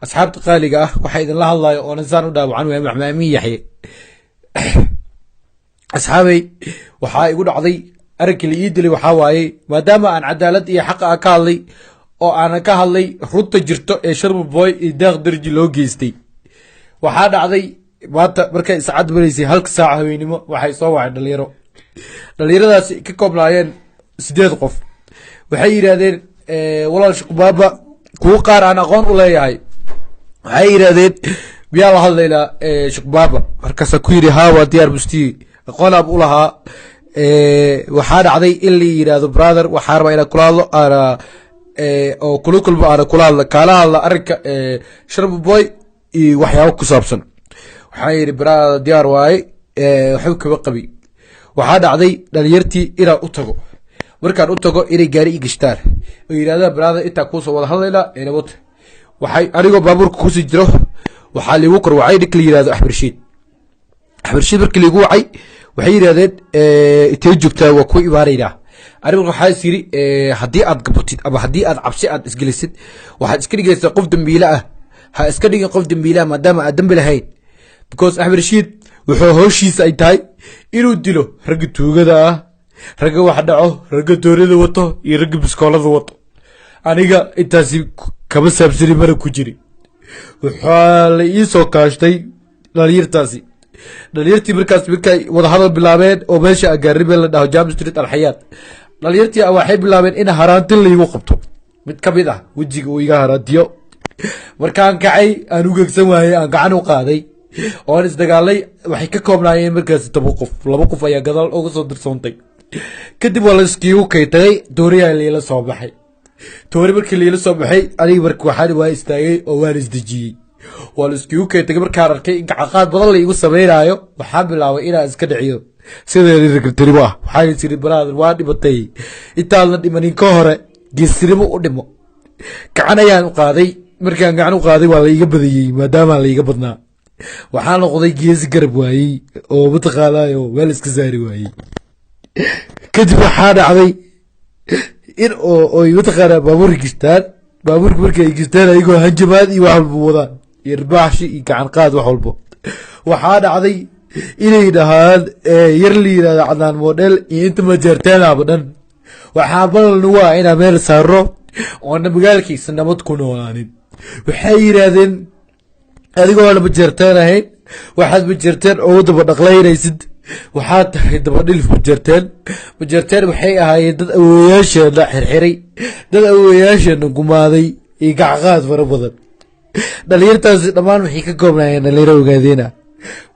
Asxaabta qaaliga ah, waxaa idinla hadlayo oonan saan u dhaawacan waaya Maxmaamin Yaxye. Asxaabay, waxaa igu dhacday arrinkii la ii dilay. Waxaa waaye, maadaama aan cadaalad iyo xaqa ah ka hadlay oo aanan ka hadlay runta jirto ee Sharma Boy iyo Deeq Darji loo geystay, waxaa dhacday maanta markay saacad maraysay 1-ka saaca haweenimo, waxay soo wacay dhalinyaro. Dhalinyaradaasi ka koobnaayeen 8 qof. Waxay yidhaahdeen, "Walaal Shuqbaaba," kuwo qaar aan aqoon u leeyahay, waxay yidhaahdeen, "Miyaa la hadlaynaa Shuqbaaba?" Markaasaa ku yidhi, "Haa, waa diyaar." Musti aqoon aab u lahaa. Waxaa dhacday in la yidhaahdo, "Brother, waxaa rabaa inaan kula hadlo, aana oo kula kulmo, aana kula hadla, kaala hadla arrinka Sharma Boy iyo waxyaabo ku saabsan." Waxaa yidhi, "Brother, diyaar waaye, waxba kama qabi." Waxaa dhacday dhalinyartii inaan u tago. Markaan u tago, inay gaari i gashtaan oo yidhahdaan, "Brother, intaa kuusoo wada hadlaynaa enabota." Waxay anigoo baabuurka kusii jiro, waxaa liigu kor wacay ninka la yihahdo Axmed Rashiid. Axmed Rashiid markii liigu wacay, waxay yidhahdeen, "Intee joogtaa? Waa ku imaanaynaa." Anigu waxaa is yidhi, haddii aad gabatid ama haddii aad cabsi aad isgelisid, waxaad iska dhigaysaa qof dambiile ah. Ha iska dhigin qof dambiile ah maadaama aad dambi lahayn, because Axmed Rashiid wuxuu howshiisa ay tahay inuu dilo ragga tuugada ah, ragga wax dhaco, ragga doorida wato iyo ragga biskoolada wato. Aniga intaasi kama saabsani, mana ku jiri. Waxaa la ii soo kaashtay dhalinyartaasi. Dhalinyartii markaas markay wadahadal bilaabeen oo meesha agaaribe la dhaho Jam Street, Alxayaat, dhalinyartii waxay bilaabeen in haraantin laigu qabto. Mid ka mid ah wejiga uu iga haraantiyo. Markaan kacay, aan u gegsan waayey, aan gacan u qaaday oon isdagaalay. Waxay ka koobnaayeen markaasi 10 qof. Laba qof ayaa gadaal uga soo dirsoontay. Kadib waa la iskiigu kay tagay. Dooriyaa liila soo baxay. Toori markii liila soo baxay, aniga marka waxaan waa istaagay oo waan isdejiyey. Waa la iskiigu kay tagay. Markaan arkay in gacaqaad badan la igu sameynaayo, waxaan bilaabay inaan iska dhiciyo sideedii ragartinimo ah. Waxaan is iri, "Brother, waa dhimatay. Intaadna dhimanin ka hore geesinimo u dhimo." Gacan ayaan u qaaday. Markaan gacan u qaaday, waa la iga badiyey. Maadaama la iga badnaa, waxaa noqday geesi garab waayey oo mataqaanaayo meel iska saari waayey. Kadib waxaa dhacday in oo oy mataqaanaa baabuurka gishtaan. Baabuurka markay gishtaan, ayagoo hanjamaad iyo wax walba wadaan iyo irbaaxshi iyo gacan qaad, wax walbo, waxaa dhacday inay dhahaan yar la yidhahdo Cadnaan Model iyo inta majeerteenaaba dhan, waxaa ballan nagu ah inaan meel saaro oona magaalkiisa nabad ku noolaanin. Waxay yidhaahdeen, "Adigoona majeerteen ahayn, waxaad majeerteen ugu daba dhaqlaynaysid, waxaad tahay dabadhilif majeerteen." Majeerteen waxay ahaayeen dad awooyaasheena xirxiray, dad awooyaasheena gumaaday iyo gacqaad fara badan. Dhalinyartaasi dhammaan waxay ka koobnaayeen dhalinyaro ogaadeena.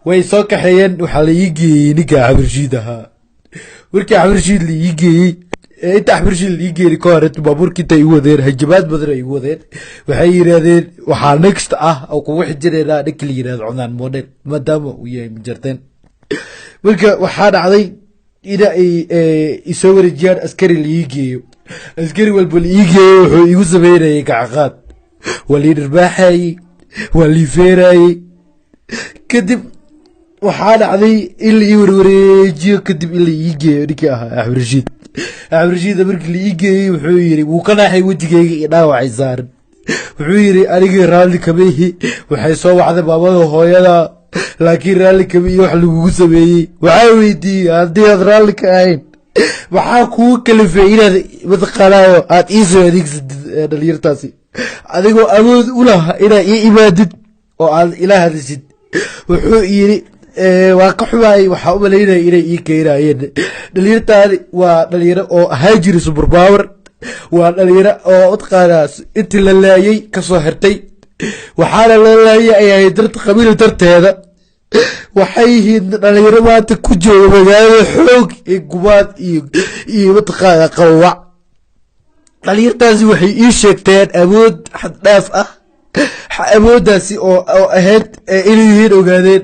Way soo kaxeeyeen. Waxaa la ii geeyey ninka Axmed ahaa. Markii Axmed la ii geeyey, inta Axmed la ii geeyey ka hor, baabuurka intay igu wadeen, hanjabaad badan ay igu wadeen. Waxay yidhaahdeen, "Waxaa next ah oo kugu xijinaynaa ninka la yidhahdo Cunaan Model, maadaama uu yahay majarteen." Marka waxaa dhacday ina ay isoo wareejiyaan, askari la ii geeyo. Askari walba la ii geeyo wuxuu igu sameynayay gacaqaad, waa lii dhirbaaxayey, waa lii feerayey. Kadib waxaa dhacday in la ii warwareejiyo, kadib in la ii geeyo ninkii ahaa Axmed Rashiid. Axmed Rashiid markii la ii geeyey, wuxuu yiri, wuu ka naaxay wejigayga iyo dhaawacay saaran. Wuxuu yiri, "Anigii raalli kama ihi. Waxay soo wacday maamada hooyada, laakiin raalli kama iyo wax lagugu sameeyey." Waxaa weydiiyey, "Haddii aad raalli ka ahayn, maxaa kugu kalifay inaad mataqaanaayo aad iisoo adeegsatid dhalinyartaasi, adigoo awood u laha inaad ii imaadid oo aad ila hadashid?" Wuxuu yiri, "Waa ka xumaayay. Waxaa u malaynaya inay ii keenayeen dhalinyartaani. Waa dhalinyaro oo ahaa jiri super power, waa dhalinyaro oo mataqaanaa intii la laayay kasoo xirtay. Waxaana la laayay ay ahayd dart qabiil darteeda. Waxay yihiin dhalinyaro maanta ku jooga magaalada xoog iyo gumaad iyo mataqaana qawawac. Dhalinyartaasi waxay ii sheegteen awood xaddhaaf ah, awooddaasi oo ahayd inay yihiin ogaadeen,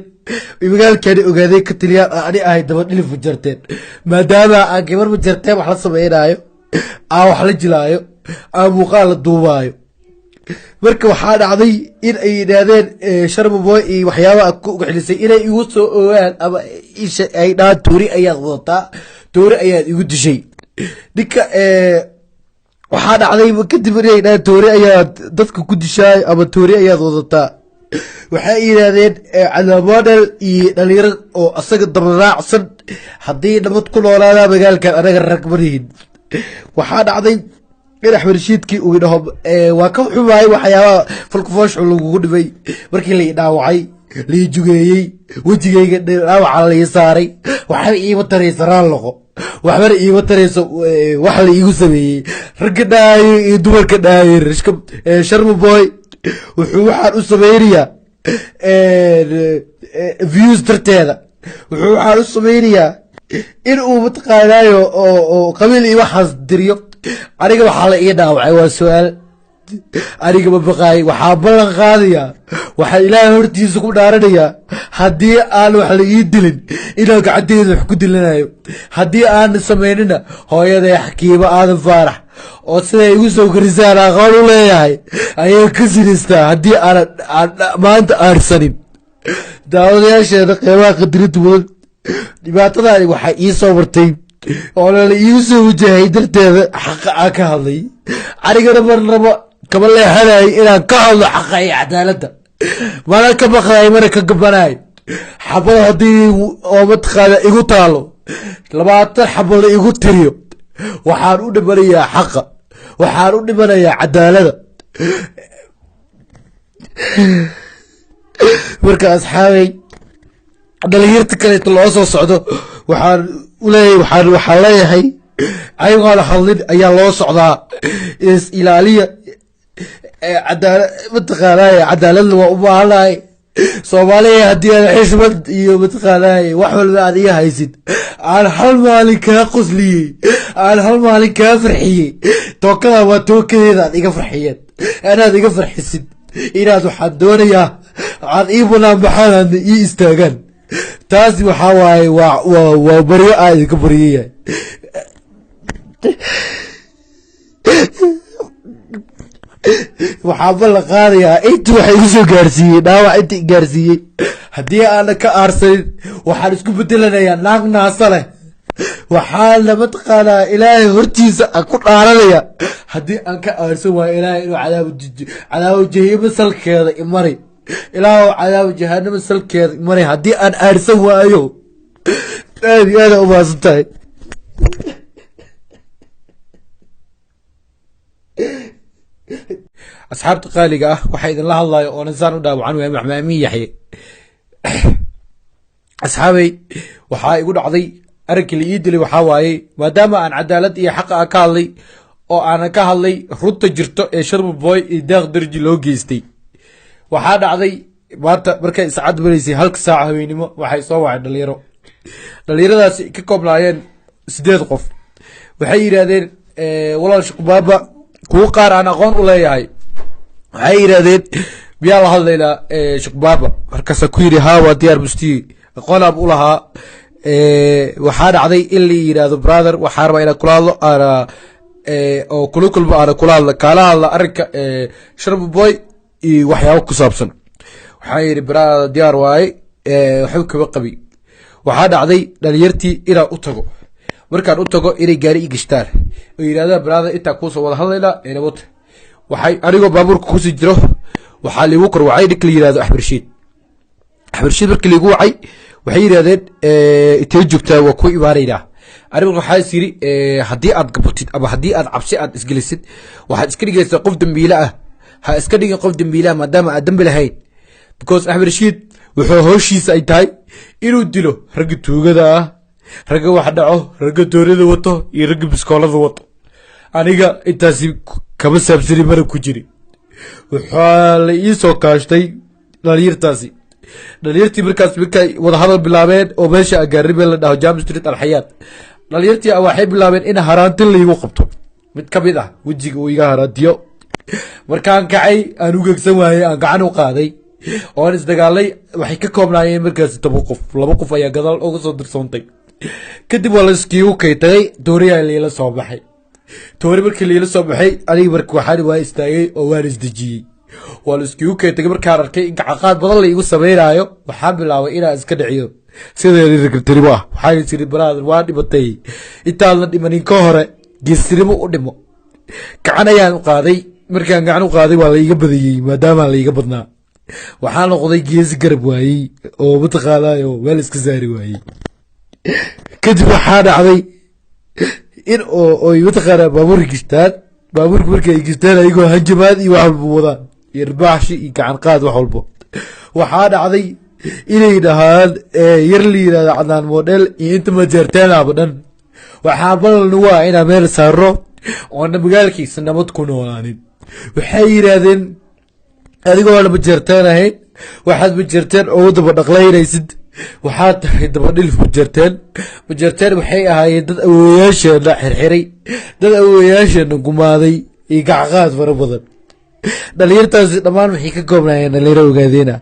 magaalkani ogaadeen ka taliyaan, ani ahay daba dhilif majarteen, maadaama aan gabar majarteen wax la sameynaayo, aan wax la jilaayo, aan muuqaal la duubaayo." Marka waxaa dhacday in ay yidhaahdeen Sharma Boy iyo waxyaabaha ku ugaxlisay inay igu soo ogaan ama ay dhahaan, "Toori ayaad wadataa, toori ayaad igu dishay." Ninka Waxaa dhacday kadib inay dhahaan toori ayaad dadka ku dishaay ama toori ayaad wadataa. Waxay yidhaahdeen Cadnaan Model iyo dhalinyaro oo asaga dabaraacsan haddii nabad ku noolaadaa magaalkan, anaga rag marihin. Waxaa dhacday in Axmed Rashiidkii uu dhaho waa ka xumaay waxyaabaha falkufooshu lagugu dhibay. Markii la i dhaawacay, lai jugeeyey, wejigayga dhaawaca lai saaray, waxba iima taraysa raalloqo, waxbana iima tarayso wax la iigu sameeyey. Ragga dhaayo iyo dumarka dhaayo, Sharma Boy wuxuu waxaan u sameynayaa views darteeda, wuxuu waxaan u sameynayaa in uu mataqaanaayo oo qabiil iyo waxaas diriyo. Aniga waxaa la ii dhaawacay waa su-aal. Aniga ma baqaay. Waxaa ballan qaadayaa, waxaa Ilaahay hortiisa ku dhaaranayaa, haddii aan wax la ii dilin inaan gacanteyda wax ku dilanayo. Haddii aan samaynina, hooyaday Xakiimo Aadan Faarax oo siday igu soo korisaan aqoon u leeyahay ayay ka sinaystaa haddii aanan maanta aarsanin. Daawadayaasheena qeybaha qadirinta mudan, dhibaatadaani waxaa ii soo martay oo lala iigu soo wajahay darteeda xaqa aan ka hadlay. Anigana marnaba kama leexanay inaan ka hadlo xaqa iyo cadaaladda, mana ka baqday, mana ka gabanay. Xabad haddii oo mataqaana igu taalo, 20 xabo la igu tiriyo, waxaan u dhimanayaa xaqa, waxaan u dhimanayaa cadaalada. Marka asxaabay, dhalinyarta kaleeto loo soo socdo waxaan uleeyahay, waxaan leeyahay ayagoona hadlin ayaa loo socdaa. Is ilaaliya. Cadaala mataqaanay, cadaaladna waa u baahanahay Soomaaliya. Haddii aad xishmad iyo mataqaanay wax walba aad iga haysid, aan hal maalin kaa qosliyey, aan hal maalin kaa farxiyey, tookada waa tookadeeda aad iga farxiyeen, inaad iga farxisid, inaad waxaan doonayaa aad ii banaan baxaan, aadna ii istaagaan. Taasi waxaa waaye waa baryo aa idinka baryayahay. Waxaa ballan qaadayaa inta waxa igu soo gaarsiiyey dhaawac, inta i gaarsiiyey, haddii aanan ka aarsanin waxaan isku bedelanayaa naag naasa leh. Waxaana mataqaanaa Ilaahay hortiisa aan ku dhaaranaya, haddii aan ka aarsan waayo, Ilaahay inuu cadaabo jahiimo salkeeda imari. Ilaahu cadaabo jahanamo salkeeda imari haddii aan aarsan waayo. Aad iyo aad aa umahadsan tahay. Asxaabta qaaliga ah, waxaa idinla hadlayo oo nisaan u dhaawacan waaya Maxmaamin Yaxye. Asxaabay, waxaa igu dhacday arrinkii la ii dilay waxaa waaye maadaama aan cadaalad iyo xaqa ah ka hadlay oo aanan ka hadlay runta jirto ee Sharma Boy iyo Daaq Darji loo geystay. Waxaa dhacday maanta markay saacad maraysay halka saaca haweenimo, waxay soo wacay dhalinyaro. Dhalinyaradaasi ka koobnaayeen 8 qof. Waxay yidhaahdeen walaal Shuqbaaba, kuwo qaar aan aqoon u leeyahay, waxay yidhaahdeen miyaa la hadlaynaa Shuqbaaba? Markaasa ku yidhi haa, waa diyaar, mustiyi aqoon aan u lahaa. Waxaa dhacday in la yidhaahdo brother, waxaa rabaa inaan kula hadlo aana oo kula kulmo, aana kula hadla, kaala hadla arrinka Sharma Boy iyo waxyaabo ku saabsan. Waxaa yidhi brother, diyaar waaye, waxba kama qabi. Waxaa dhacday dhalinyartii inaan u tago. Markaan u tago inay gaari i gashtaan oo yidhahdaan brother, intaan kuusoo wada hadlaynaa enabota. Waxay anigoo baabuurka kusii jiro waxaa liigu kor wacay ninka la yihahdo Axmed Rashiid. Axmed Rashiid markii liigu wacay, waxay yidhahdeen intee joogtaa, waa ku imaanaynaa. Anigu waxaa is yidhi haddii aad gabatid ama haddii aad cabsi aad isgelisid, waxaad iska dhigaysaa qof dambiile ah. Ha iska dhigin qof dambiile ah maadaama aad dambi lahayn, because Axmed Rashiid wuxuu howshiisa ay tahay inuu dilo ragga tuugada ah, ragga wax dhaco, ragga doorida wato iyo ragga biskoolada wato. Aniga intaasi kama saabsani, mana ku jiri. Waxaa la ii soo kaashtay dhalinyartaasi. Dhalinyartii markaas markay wadahadal bilaabeen oo meesha agaaribe la dhaho Jam Street Alxayaat, dhalinyartii waxay bilaabeen in haraanti laigu qabto. Mid ka mid ah wejiga uu iga haraantiyo. Markaan kacay, aan u gegsan waayey, aan gacan u qaaday oon isdagaalay. Waxay ka koobnaayeen markaasi 10 qof, 2 qof ayaa gadaal uga soo dirsoontay. Kadib waa la iskiigu kay tagay, dooriyaa liila soo baxay. Toori markii liila soo baxay, aniga marka waxaan waa istaagay oo waan isdejiyey. Waa la iskiigu kay tagay. Markaan arkay in gacaqaad badan la igu sameynaayo, waxaan bilaabay inaan iska dhiciyo sideedii ragabtinimo ah. Waxaan is iri brother, waa dhimatay, intaan la dhimanin ka hore geestinimo u dhimo. Gacan ayaan u qaaday. Markaan gacan u qaaday, waa la iga badiyey. Maadaamaa la iga badnaa, waxaa noqday geesi garab waayey oo mataqaanaayo meel iska saari waayey. Kadib waxaa dhacday in oo oy mataqaanaa baabuurka gishtaan. Baabuurka marka ay gishtaan, ayagoo hanjamaad iyo wax walba wadaan iyo irbaaxshi iyo gacan qaad, wax walbo, waxaa dhacday inay dhahaan yar la yidhahdo Cadnaan Model iyo inta Majeerteenaaba dhan, waxaa ballan nagu ah inaan meel saaro oona magaalkiisa nabad ku noolaanin. Waxay yidhaahdeen, adigoona Majeerteen ahayn, waxaad Majeerteen ugu daba dhaqlaynaysid, waxaad tahay dabadhilif Majeerteen. Majeerteen waxay ahaayeen dad awooyaasheena xirxiray, dad awooyaasheena gumaaday iyo gacqaad fara badan. Dhalinyartaasi dhammaan waxay ka koobnaayeen dhalinyaro Ogaadeena.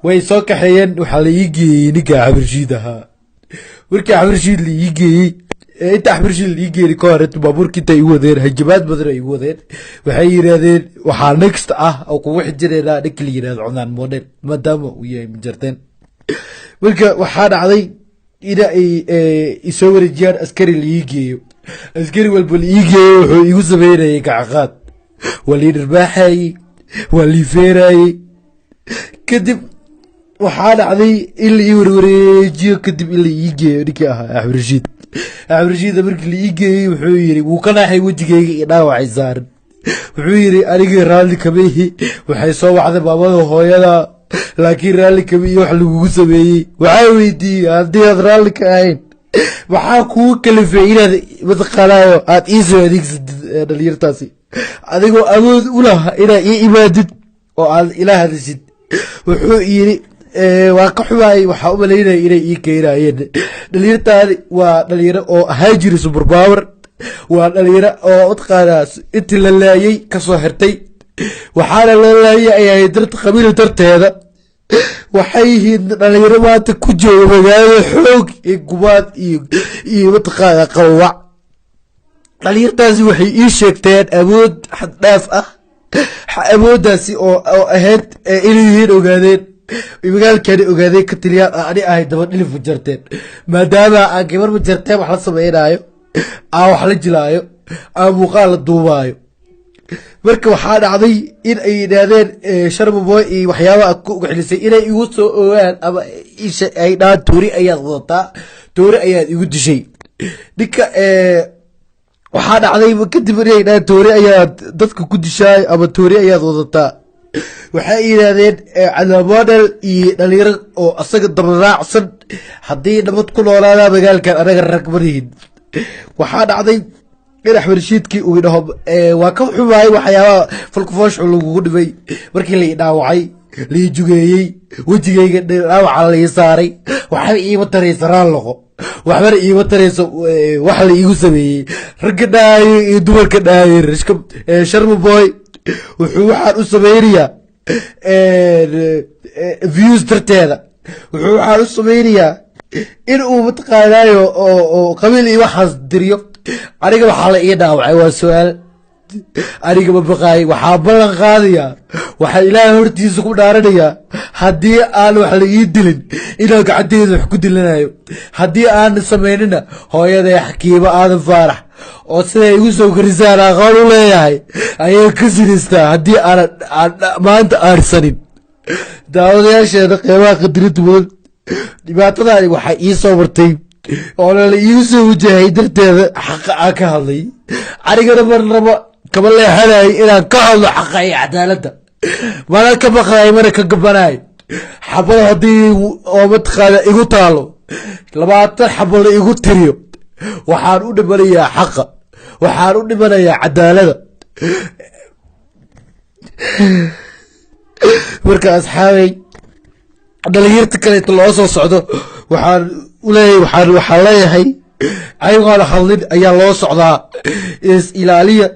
Way soo kaxeeyeen. Waxaa la ii geeyey ninka Axmedshiid ahaa. Markii Axmedshiid la ii geeyey, inta Axmedshiid la ii geeyey ka hor, inta baabuurka intay igu wadeen, hanjabaad badan ay igu wadeen. Waxay yidhaahdeen, waxaa next ah oo kugu xijinaynaa ninka la yidhahdo Cunaan Model, maadaama uu yahay Majarteen. Marka waxaa dhacday ina ay isoo wareejiyaan, askari la ii geeyo. Askari walba la ii geeyo wuxuu igu sameynayay gacaqaad, waa lii dharbaaxayey, waa lii feerayey. Kadib waxaa dhacday in la ii warwareejiyo, kadib in la ii geeyo ninkii ahaa Axmed Rashiid. Axmed Rashiid markii la ii geeyey, wuxuu yiri, wuu ka naaxay wejigeyga iyo dhaawacay saaran. Wuxuu yiri, anigii raalli kama ihi. Waxay soo wacday maamada hooyada, laakiin raalli kama iyo wax lagugu sameeyey. Waxaa weydiiyey, haddii aad raalli ka ahayn, maxaa kugu kalifay inaad mataqaanaayo aad ii soo adeegsatid dhalinyartaasi, adigoo awood u laha inaad ii imaadid oo aad ila hadashid? Wuxuu yiri, waa ka xumaayay, waxaa u malaynaya inay ii keenayeen dhalinyartaadi. Waa dhalinyaro oo ahaa jiri super power, waa dhalinyaro oo mataqaanaa intii la laayay kasoo xirtay. Waxaana loo laayay ay ahayd dart qabiil darteeda. Waxay yihiin dhalinyaro maanta ku jooga magaalada xoog iyo gumaad iyo mataqaanaa qawawac. Dhalinyartaasi waxay ii sheegteen awood xaddhaaf ah, awooddaasi oo ahayd inay yihiin Ogaadeen, magaalkani Ogaadeen ka tiliyaan, ani ahay daba dhilif Majarteen, maadaama aan gabar Majarteen wax la sameynaayo, aan wax la jilaayo, aan muuqaal la duubaayo. Marka waxaa dhacday in ay yidhaahdeen Sharmaboy iyo waxyaabaha ku ugaxilisay inay igu soo ogaan ama ay dhahaan, toori ayaad wadataa, toori ayaad igu dishay ninka. Waxaa dhacday kadib inay dhahaan, toori ayaad dadka ku dishaay ama toori ayaad wadataa. Waxay yidhaahdeen, Cadnaan Model iyo dhalinyaro oo asaga dabaraacsan haddii nabad ku noolaada magaalkan, anaga rag marihin. Waxaa dhacday in Axmed Rashiidkii uu dhaho, waa ka xumaayay waxyaabaha falkufooshu lagugu dhibay. Markii la i dhaawacay, la i jugeeyey, wejigayga dhaawaca la ii saaray, waxba iima taraysa raal noqo, waxbana iima tarayso wax la iigu sameeyey. Ragga dhaayo iyo dumarka dhaayo, Sharma Boy wuxuu waxaan u sameynayaa views darteeda, wuxuu waxaan u sameynayaa in uu mataqaanaayo oo qabiil iyo waxaas diriyo. Aniga waxaa la ii dhaawacay waa su-aal. Aniga ma baqaay. Waxaa ballan qaadayaa, waxaa Ilaahay hortiisa ku dhaaranayaa, haddii aan wax la ii dilin inaan gacanteeda wax ku dilanayo. Haddii aan samaynina, hooyaday Xakiimo Aadan Faarax oo siday igu soo korisaan aqoon u leeyahay ayay ka sinaystaa haddii aanan maanta aarsanin. Daawadayaasheeda qeybaha qadirinta mudan, dhibaatadaani waxaa ii soo martay oo lala iigu soo wajahay darteeda xaqa aan ka hadlay. Anigana marnaba kama leexanay inaan ka hadlo xaqa iyo cadaaladda, mana ka baqay, mana ka gabanay. Xabad haddii oo mataqaana igu taalo, 20 xabo la igu tiriyo, waxaan u dhimanayaa xaqa, waxaan u dhimanayaa cadaaladda. Marka asxaabay, dhalinyarta kaleeto loo soo socdo, waxaan uleeyahay, waxaan leeyahay, ayagoona hadlin ayaa loo socdaa. Is ilaaliya.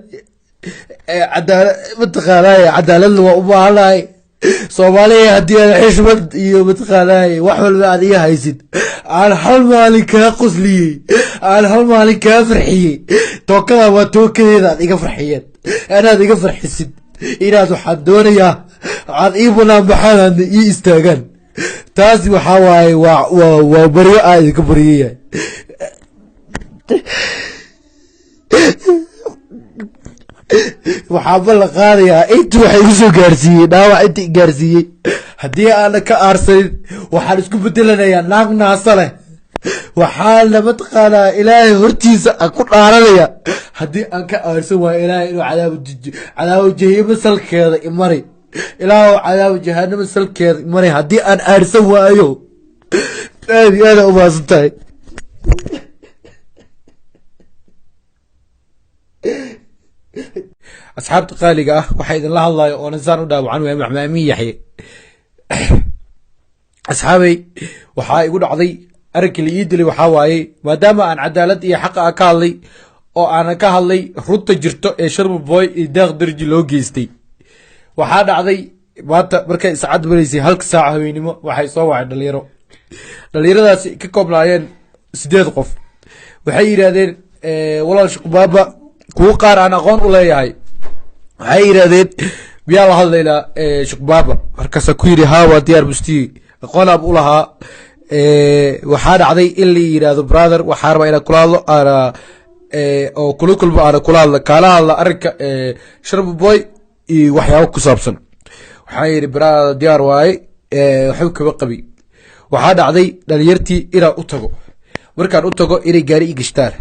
Cadaala mataqaanaaye, cadaaladna waa u baahanahay Soomaaliya. Haddii aad xishmad iyo mataqaanaaye wax walba aad iga haysid, aan hal maalin kaa qosliyey, aan hal maalin kaa farxiyey, tookada waa tookadeeda aad iga farxiyeen, inaad iga farxisid, inaad waxaan doonayaa aad ii banaan baxaan, aadna ii istaagaan. Taasi waxaa waaye waa baryo aa idinka baryayahay. Waxaa ballan qaadayaa intu waxa igu soo gaarsiiyey dhaawac, inta i gaarsiiyey, haddii aanan ka aarsanin, waxaan isku bedelanayaa naag naasa leh. Waxaana mataqaanaa Ilaahay hortiisa aan ku dhaaranaya, haddii aan ka aarsan waayo, Ilaahay inuu cadaabo jahiimo salkeeda imari. Ilaahu cadaabo jahanamo salkeeda imari haddii aan aarsan waayo. Aad iyo aada umahadsan tahay. Asxaabta qaaliga ah, waxaa idinla hadlayo oo nisaan u dhaawacan waaya Maxmaamin Yaxye. Asxaabay, waxaa igu dhacday arrinkii la ii dilay waxaa waaye, maadaama aan cadaalad iyo xaqa ah ka hadlay oo aanan ka hadlay runta jirto ee Sharma Boy iyo Deeq Darji loo geystay. Waxaa dhacday maanta markay saacad maraysay 1-ka saaca haweenimo, waxay soo wacay dhalinyaro. Dhalinyaradaasi ka koobnaayeen 8 qof. Waxay yidhaahdeen, walaal Shuqbaaba, kuwo qaar aan aqoon u leeyahay, waxay yidhahdeen, miyaa la hadlaynaa Shuqbaaba? Markaasa ku yidhi, haa, waa diyaar, musti aqoon aab u lahaa. Waxaa dhacday in la yidhaahdo, brother, waxaa rabaa inaan kula hadlo, aana oo kula kulmo, aana kula hadla, kaala hadla arrinka Sharma Boy iyo waxyaabo ku saabsan. Waxaa yidhi, brother, diyaar waaye, waxba kama qabi. Waxaa dhacday dhalinyartii inaan u tago. Markaan u tago, inay gaari i gashtaan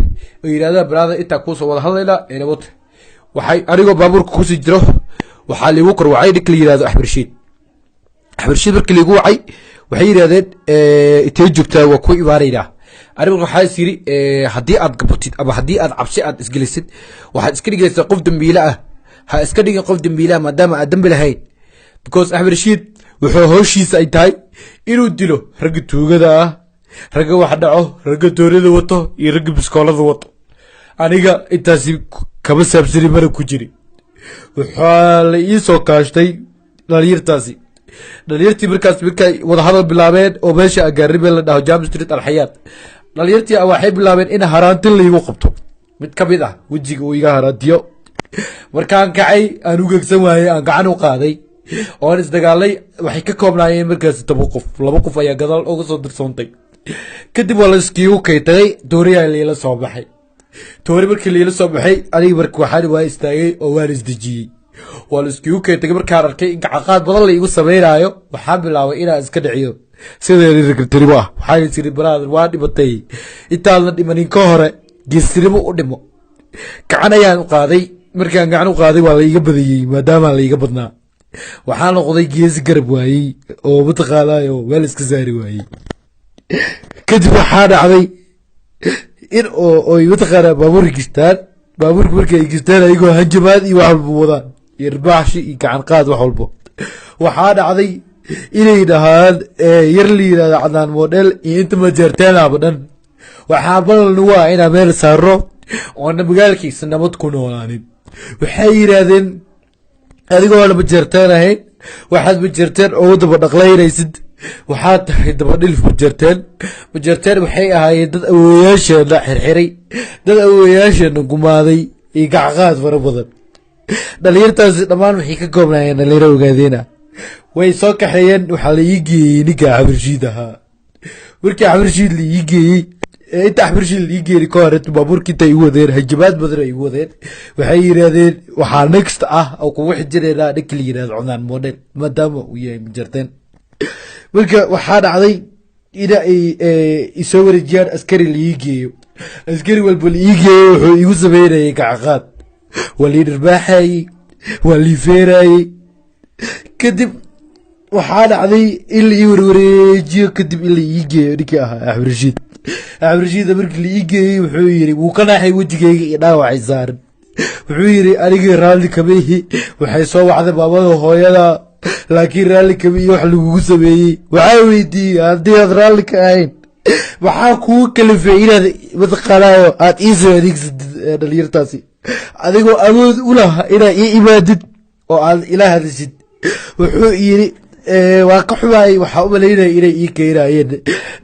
oo yidhahdaan, brother, intaa kuusoo wada hadlaynaa enabot. Waxay anigoo baabuurka kusii jiro, waxaa liigu kor wacay ninka la yihahdo Axmed Rashiid. Axmed Rashiid markii liigu wacay, waxay yidhahdeen, intee joogtaa? Waa ku imaanaynaa. Anigu waxaa is yidhi, haddii aad gabatid ama haddii aad cabsi aad isgelisid, waxaad iska dhigaysaa qof dambiile ah. Ha iska dhigin qof dambiile ah maadaama aad dambi lahayn, because Axmed Rashiid wuxuu howshiisa ay tahay inuu dilo ragga tuugada ah, ragga wax dhaco, ragga toorida wato iyo ragga biskoolada wato. Aniga intaasi kama saabsani, mana ku jiri. Waxaa la ii soo kaashtay dhalinyartaasi. Dhalinyartii markaas markay wadahadal bilaabeen oo meesha agaaribe la dhaho Jam Street Alxayaat, dhalinyartii waxay bilaabeen in haraantin laigu qabto. Mid ka mid ah wejiga uu iga haraantiyo. Markaan kacay, aan ugegsan waayey, aan gacan u qaaday oon isdagaalay. Waxay ka koobnaayeen markaas 10 qof, 2 qof ayaa gadaal uga soo dirsoontay. Kadib waa la iskiigu kay tagay, tooriyaa liila soo baxay. Toori markii liila soo baxay, aniga marka waxaan waa istaagay oo waan isdejiyey. Waa la iskiigu kay tagay. Markaan arkay in gacaqaad badan la igu sameynaayo, waxaan bilaabay inaan iska dhiciyo sideedii ragtirimo ah. Waxaan is iri, brother, waa dhimatay, intaadan dhimanin ka hore geestinimo u dhimo. Gacan ayaan u qaaday. Markaan gacan u qaaday, waa la iga badiyey. Maadaama la iga badnaa, waxaa noqday geesi garab waayey oo mataqaanaayo meel iska saari waayey. Kadib waxaa dhacday in oo oy mataqaanaa baabuurka gishtaan. Baabuurka markay gishtaan, ayagoo hanjamaad iyo wax walba wadaan iyo irbaaxshi iyo gacan qaad wax walbo, waxaa dhacday inay dhahaan yar la yidhahdo Cadnaan Model iyo inta majeerteenaba dhan, waxaa ballan nagu ah inaan meel saaro oona magaalkiisa nabad ku noolaanin. Waxay yidhaahdeen, adigoona majeerteen ahayn, waxaad majeerteen ugu daba dhaqlaynaysid, waxaad tahay dabadhilif majeerteen. Majeerteen waxay ahaayeen dad awooyaasheena xirxiray, dad awooyaasheena gumaaday iyo gacqaad fara badan. Dhalinyartaasi dhammaan waxay ka koobnaayeen dhalinyaro ogaadeena. Way soo kaxeeyeen. Waxaa la ii geeyey ninka Axmed Rashiid ahaa. Markii Axmed Rashiid la ii geeyey, inta Axmed Rashiid la ii geeyey ka hor, inta baabuurka inta igu wadeen, hanjabaad badan ay igu wadeen. Waxay yidhaahdeen, waxaa next ah oo kugu xijinaynaa ninka la yidhahdo Cunaan Model, maadaama uu yahay majarteen. Marka waxaa dhacday in ay isoo wareejiyaan, askari la ii geeyo. Askari walba la ii geeyo wuxuu igu sameynayay gacaqaad, waa lii dhirbaaxayey, waa lii feerayey. Kadib waxaa dhacday in la ii warwareejiyo, kadib in la ii geeyo ninkii ahaa Axmed Rashiid. Axmed Rashiid markii la ii geeyey, wuxuu yiri, wuu ka naaxay wejigayga iyo dhaawacay saaran. Wuxuu yiri, anigii raalli kama ihi. Waxay soo wacday maamada hooyada, laakiin raalli kama ihi wax lagugu sameeyey. Waxaa weydiiyey, haddii aad raalli ka ahayn, maxaa kugu kalifay inaad mataqaanaayo aad ii soo adeegsatid dhalinyartaasi, adigoo awood u laha inaad ii imaadid oo aad ila hadashid? Wuxuu yiri, waa ka xumaayay, waxaa u malaynaya inay ii keenayeen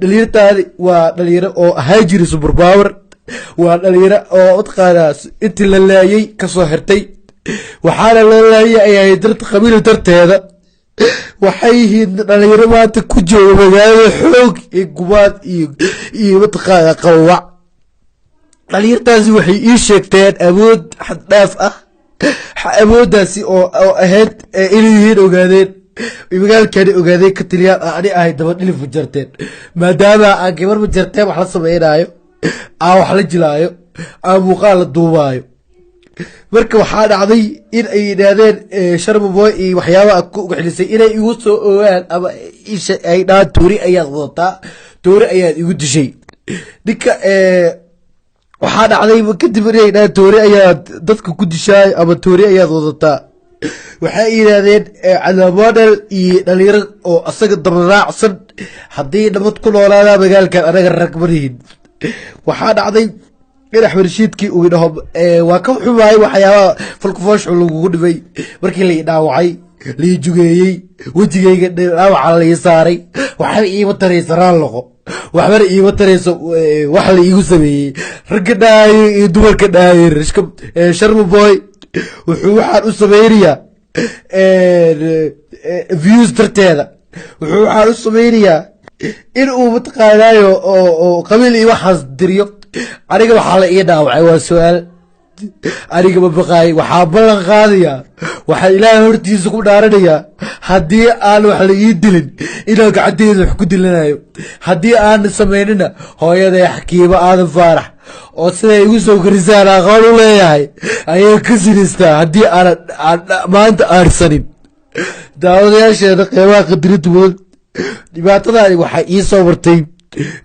dhalinyartaadi. Waa dhalinyaro oo ahaa jiri super power, waa dhalinyaro oo mataqaanaa intii la laayay kasoo xirtay. Waxaana loo laayay ay ahayd dart qabiil darteeda. Waxay yihiin dhalinyaro maanta ku jooga magaalada xoog iyo gumaad iyo mataqaanaa qawac. Dhalinyartaasi waxay ii sheegteen awood xad dhaaf ah. Awooddaasi oo ahayd inay yihiin Ogaadeen, magaalkani Ogaadeen ka tiliyaan, ani ahay daba dhilif Majarteen, maadaama aan gabar Majarteen wax la sameynaayo, aan wax la jilaayo, aan muuqaal la duubaayo. Marka waxaa dhacday in ay yidhaahdeen Sharma Boy iyo waxyaabaha ku ugaxilisay inay igu soo ogaan ama isha ay dhahaan, "Toori ayaad wadataa, toori ayaad igu dishay ninka." Waxaa dhacday kadib inay dhahaan, "Toori ayaad dadka ku dishaay ama toori ayaad wadataa." Waxay yidhaahdeen Cadnaan Model iyo dhalinyaro oo asaga dabaraacsan, haddii nabad ku noolaada magaalkan, anaga rag marihin. Waxaa dhacday in Axmed Rashiidkii uu dhaho, "Waa ka xumaay waxyaabaha falkufooshu lagugu dhibay." Markii lai dhaawacay, lai jugeeyey, wejigayga dhaawaca lai saaray, waxba iima taraysa raal noqo, waxbana iima tarayso wax la iigu sameeyey. Ragga dhaayo iyo dumarka dhaayo, Sharma Boy wuxuu waxaan u sameynayaa views darteeda, wuxuu waxaan u sameynayaa in uu mataqaanaayo oo qabiil iyo waxaas diriyo. Aniga waxaa la ii dhaawacay waa su-aal. Aniga ma baqaay. Waxaa ballan qaadayaa, waxaa Ilaahay hortiisa ku dhaaranayaa, haddii aan wax la ii dilin inaan gacanteeda wax ku dilanayo. Haddii aan samaynina, hooyaday Xakiimo Aadan Faarax oo siday igu soo korisaan aqoon u leeyahay ayay ka sinaystaa haddii aanan maanta aarsanin. Daawadayaasheena qeybaha qadirinta mudan, dhibaatadaani waxaa ii soo martay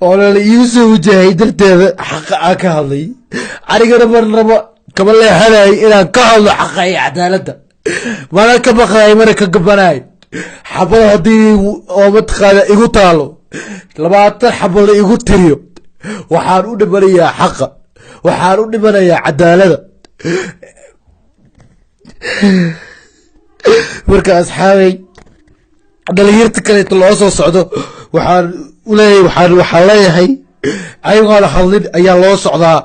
oo lala iigu soo wajahay darteeda xaqa aan ka hadlay. Anigana marnaba kama leexanayo inaan ka hadlo xaqa iyo cadaaladda, mana ka baqayo, mana ka gabanayo. Xabad haddii oo mataqaana igu taalo, 20 xabo la igu tiriyo, waxaan u dhimanayaa xaqa, waxaan u dhimanayaa cadaalada. Marka asxaabay, dhalinyarta kaleeto loo soo socdo, waxaan uleeyahay, waxaan leeyahay, ayagoona hadlin ayaa loo socdaa.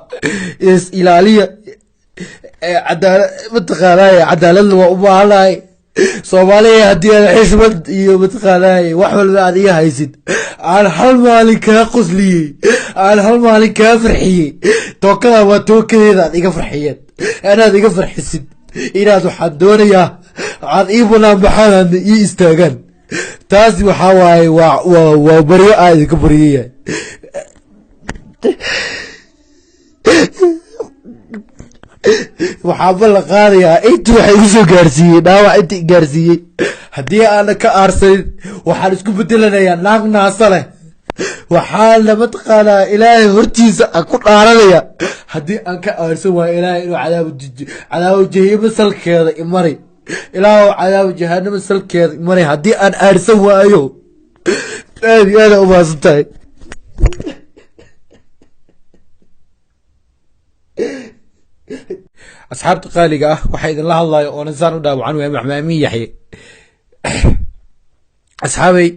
Is ilaaliya. Cadaala mataqaanaaye, cadaaladna waa u baahanahay Soomaaliya. Haddii aad xishmad iyo mataqaanaaye wax walba aad iga haysid, aan hal maalin kaa qosliyey, aan hal maalin kaa farxiyey, tookada waa tookadeeda aad iga farxiyeen, inaad iga farxisid, inaad waxaan doonayaa aad ii banaan baxaan, aadna ii istaagaan. Taasi waxaa waaye waa baryo aa idinka baryayahay. Waxaa ballan qaadayaa intii waxa igu soo gaarsiiyey dhaawac, inta i gaarsiiyey, haddii aanan ka aarsanin, waxaan isku bedelanayaa naag naasa leh. Waxaana mataqaanaa Ilaahay hortiisa aan ku dhaaranaya, haddii aan ka aarsan waayo, Ilaahay inuu cadaabu jahiimo salkeeda imari. Ilaahu cadaabu jahanamo salkeeda imari haddii aan aarsan waayo. Aad iyo aada umahadsan tahay. Asxaabta qaaliga ah, waxaa idinla hadlayo oonan saan u dhaawacan waaya Maxmaamin Yaxye. Asxaabay,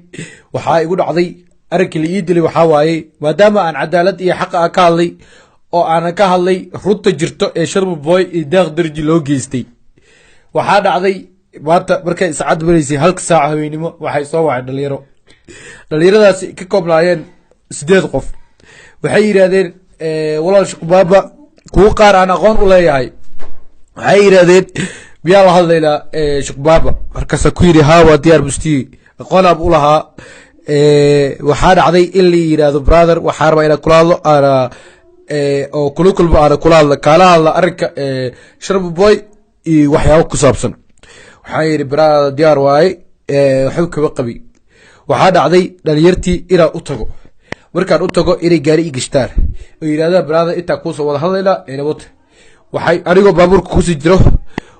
waxaa igu dhacday arrinkii la ii dilay waxaa waaye maadaama aan cadaalad iyo xaqa aan ka hadlay, oo aanan ka hadlay runta jirto ee Sharma Boy iyo Daaq Darji loo geystay. Waxaa dhacday maanta markay saacad maraysay 1-ka saaca habeenimo, waxay soo wacay dhalinyaro. Dhalinyaradaasi ka koobnaayeen 8 qof. Waxay yidhaahdeen, "Walaal Shuqbaaba," kuwo qaar aan aqoon u leeyahay, waxay yidhahdeen, "Miyaa la hadlaynaa Shuqbaaba?" Markaasa ku yidhi, "Haa, waa diyaar." Mustiyi aqoon aan u lahaa. Waxaa dhacday in la yidhaahdo, "Brother, waxaa rabaa inaan kula hadlo, aana oo kula kulmo, aana kula hadla, kaala hadla arrinka Sharma Boy iyo waxyaabo ku saabsan." Waxaa yidhi, "Brother, diyaar waaye, waxba kama qabi." Waxaa dhacday dhalinyartii inaan u tago. Markaan u tago, inay gaari i gashtaan oo yidhahdaan, "Brother, intaa kuusoo wada hadlaynaa enabota." Waxay anigoo baabuurka kusii jiro,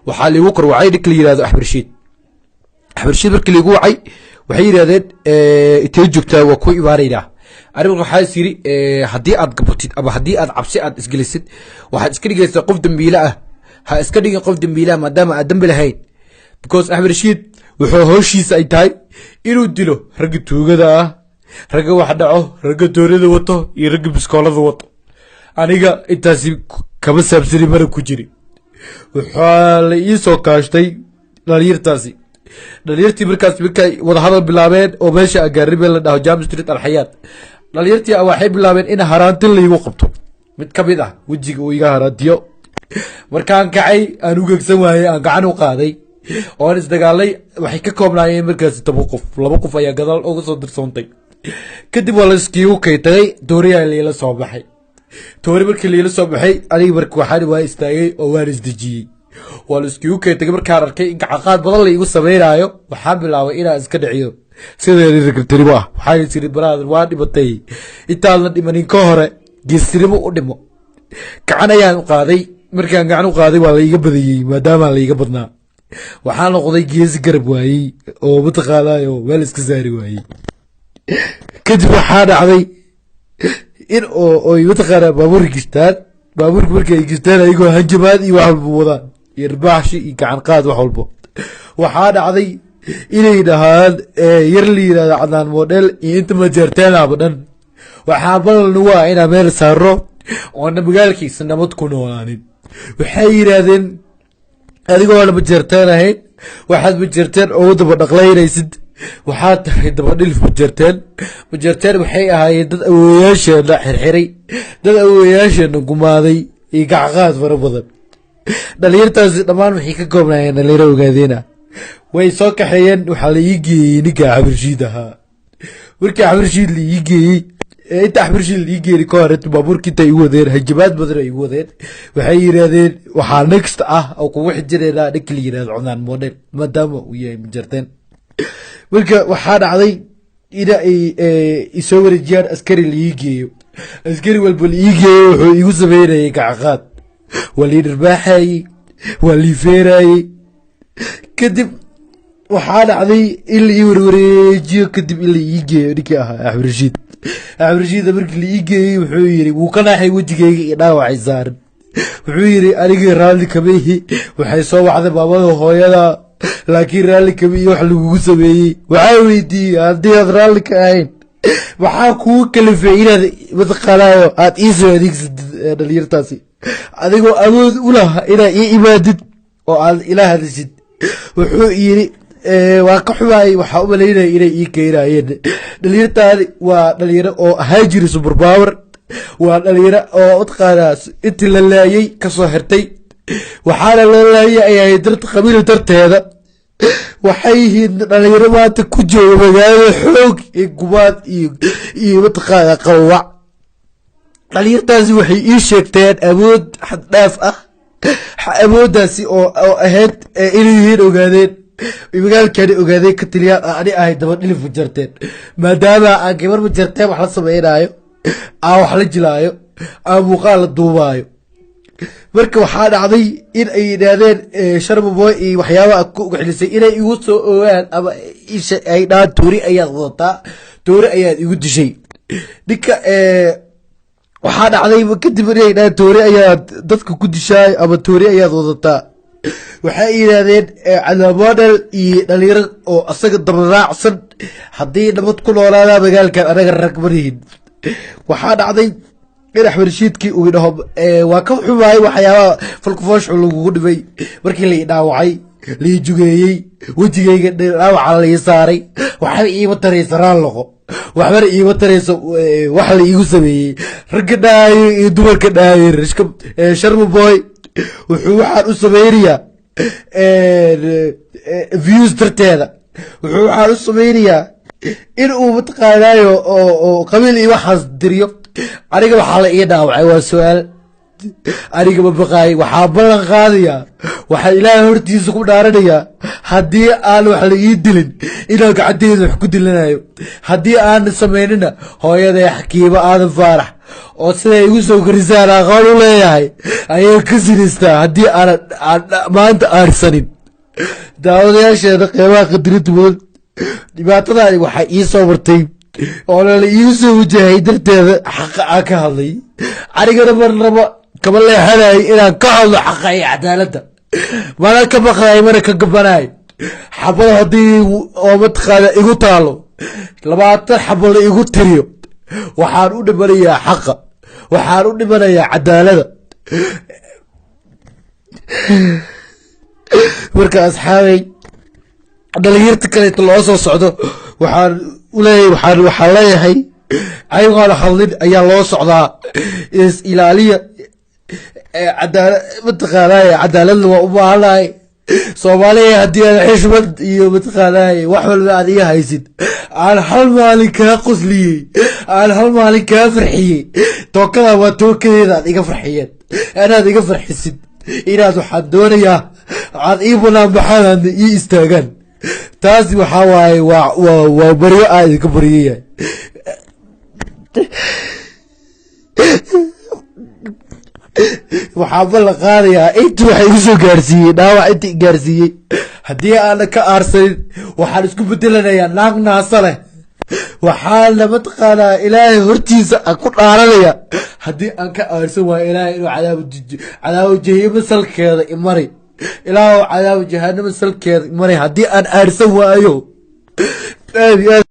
waxaa liigu kor wacay ninka la yihahdo Axmed Rashiid. Axmed Rashiid markii liigu wacay, waxay yidhahdeen, "Intee joogtaa? Waa ku imaanaynaa." Anigu waxaa is yidhi, haddii aad gabatid ama haddii aad cabsi aad isgelisid, waxaad iska dhigaysaa qof dambiile ah. Ha iska dhigin qof dambiile ah maadaama aad dambi lahayn, because Axmed Rashiid wuxuu howshiisa ay tahay inuu dilo ragga tuugada ah, ragga wax dhaco, ragga toorida wato iyo ragga biskoolada wato. Aniga intaasi kama saabsani, mana ku jiri. Waxaa la ii soo kaashtay dhalinyartaasi. Dhalinyartii markaas markay wadahadal bilaabeen oo meesha agaaribe la dhaho Jam Street Alxayaat, dhalinyartii waxay bilaabeen in haraantin laigu qabto. Mid ka mid ah wejiga uu iga haraantiyo. Markaan kacay, aan ugegsan waayey, aan gacan u qaaday oon isdagaalay. Waxay ka koobnaayeen markaasi 10 qof, 2 qof ayaa gadaal uga soo dirsoontay. Kadib waa la iskiigu kay tagay, tooriyaa liila soo baxay. Toori markii liila soo baxay, aniga marka waxaan waa istaagay oo waan isdejiyey. Waa la iskiigu kay tagay. Markaan arkay in gacaqaad badan la igu sameynaayo, waxaan bilaabay inaan iska dhiciyo sideedii ragabtinimo ah. Waxaan isiri, "Brother, waa dhimatay, intaadan dhimanin ka hore geestinimo u dhimo." Gacan ayaan u qaaday. Markaan gacan u qaaday, waa la iga badiyey. Maadaama la iga badnaa, waxaa noqday geesi garab waayey oo mataqaanaayo meel iska saari waayey. Kadib waxaa dhacday in oo oy mataqaanaa baabuurka gishtaan. Baabuurka markay gishtaan, ayagoo hanjamaad iyo wax walba wadaan iyo irbaaxshi iyo gacan qaad, wax walbo, waxaa dhacday inay dhahaan yar la yidhahdo Cadnaan Model iyo inta Majeerteenaba dhan, waxaa ballan nagu ah inaan meel saaro oona magaalkiisa nabad ku noolaanin. Waxay yidhaahdeen, adigoona Majeerteen ahayn, waxaad Majeerteen ugu daba dhaqlaynaysid, waxaad tahay dabadhilif Majeerteen. Majeerteen waxay ahaayeen dad awooyaasheena xirxiray, dad awooyaasheena gumaaday iyo gacqaad fara badan. Dhalinyartaasi dhammaan waxay ka koobnaayeen dhalinyaro ogaadeena. Way soo kaxeeyeen. Waxaa la ii geeyey ninka Axmed ahaa. Markii Axmed la ii geeyey, inta Axmed la ii geeyey ka hor, inta baabuurka inta igu wadeen, hanjabaad badan ay igu wadeen. Waxay yidhaahdeen, waxaa next ah oo kugu xijinaynaa ninka la yidhahdo Cunaan Model, maadaama uu yahay Majarteen. Marka waxaa dhacday ina ay isoo wareejiyaan, askari la ii geeyo. Askari walba la ii geeyo wuxuu igu sameynayay gacaqaad, waa lii dhirbaaxayey, waa lii feerayey. Kadib waxaa dhacday in la ii warwareejiyo, kadib in la ii geeyo ninkii ahaa Axmed Rashiid. Axmed Rashiid markii la ii geeyey, wuxuu yiri, wuu ka naaxay wejigeyga iyo dhaawacay saaran. Wuxuu yiri, "Anigii raalli kama ihi. Waxay soo wacday maamada hooyada, laakiin raalli kama ihi wax lagugu sameeyey." Waxaa weydiiyey, "Haddii aad raalli ka ahayn, maxaa kugu kalifay inaad mataqaanaayo aad ii soo adeegsatid dhalinyartaasi, adigoo awood u laha inaad ii imaadid oo aad ila hadashid?" Wuxuu yiri, "Waa ka xumaayay, waxaa u malaynaya inay ii keenayeen dhalinyartaadi. Waa dhalinyaro oo ahaa jiri super power, waa dhalinyaro oo mataqaanaa intii la laayay kasoo xirtay, waxaana loo laayay ay dart qabiil darteeda. Waxay yihiin dhalinyaro maanta ku jooga magaalada xoog iyo gumaad iyo mataqaanaa qawac. Dhalinyartaasi waxay ii sheegteen awood xaddhaaf ah, awooddaasi oo ahayd inay yihiin ogaadeen, magaalkani ogaadeen ka tiliyaan, ani ahay dabadhilif Majarteen, maadaama aan gabar Majarteen wax la sameynaayo, aan wax la jilaayo, aan muuqaal la duubaayo." Marka waxaa dhacday in ay yidhaahdeen Sharma Boy iyo waxyaabaha ku ugaxilisay inay igu soo ogaan ama ay dhahaan, "Toori ayaad wadataa, toori ayaad igu dishay ninka." Waxaa dhacday kadib inay dhahaan, "Toori ayaad dadka ku dishaay ama toori ayaad wadataa." Waxay yidhaahdeen Cadnaan Model iyo dhalinyaro oo asaga dabaraacsan, haddii nabad ku noolaada magaalkan, anaga rag marihin. Waxaa dhacday in Axmed Rashiidkii uu dhaho, "Waa ka xumaayay waxyaabaha falkufooshu lagugu dhibay." Markii la i dhaawacay, lai jugeeyey, wejigayga dhaawaca lai saaray, waxba iima taraysa raal noqo, waxbana iima tarayso wax la iigu sameeyey. Ragga dhaayo iyo dumarka dhaayo, Sharma Boy wuxuu waxaan u sameynayaa views darteeda, wuxuu waxaan u sameynayaa in uu mataqaanaayo oo qabiil iyo waxaas diriyo. Aniga waxaa la ii dhaawacay waa su-aal. Aniga ma baqaay. Waxaa ballan qaadayaa, waxaa Ilaahay hortiisa ku dhaaranayaa, haddii aan wax la ii dilin inaan gacanteyda wax ku dilanayo. Haddii aan samaynina, hooyaday Xakiimo Aadan Faarax oo siday igu soo korisaan aqoon u leeyahay ayay ka sinaystaa haddii aanan maanta aarsanin. Daawadayaasheeda qeybaha qadirinta mudan, dhibaatadaani waxaa ii soo martay oo lala iigu soo wajahay darteeda xaqa aan ka hadlay. Anigana marnaba kama leexanayo inaan ka hadlo xaqa iyo cadaaladda, mana ka baqayo, mana ka gabanayo. Xabad haddii oo mataqaana igu taalo, 20 xabo la igu tiriyo, waxaan u dhimanayaa xaqa, waxaan u dhimanayaa cadaaladda. Marka asxaabay, dhalinyarta kaleeto loo soo socdo, waxaan uleeyahay, waxaan leeyahay, ayagoona hadlin ayaa loo socdaa. Is ilaaliya. Cadaalad mataqaanaaye, cadaaladna waa u baahanahay. Soomaaliya, haddii aad xishmad iyo mataqaanaaye wax walba aad iga haysid, aan hal maalin kaa qosliyey, aan hal maalin kaa farxiyey, tookada waa tookadeeda aad iga farxiyeen, inaad iga farxisid, inaad waxaan doonayaa aad ii banaan baxaan, aadna ii istaagaan. Taasi waxaa waaye waa baryo aa idinka baryayahay. Waxaa ballan qaadayaa inta waxa igu soo gaarsiiyey dhaawac, inta i gaarsiiyey, haddii aanan ka aarsanin, waxaan isku bedelanayaa naag naasa leh. Waxaana mataqaanaa Ilaahay hortiisa aan ku dhaaranaya, haddii aan ka aarsan waayo, Ilaahay inuu cadaabo jahiimo salkeeda imari. Ilaahu, cadaabo jahanamo salkeeda imari haddii aan aarsan waayo. Aad iyo aad.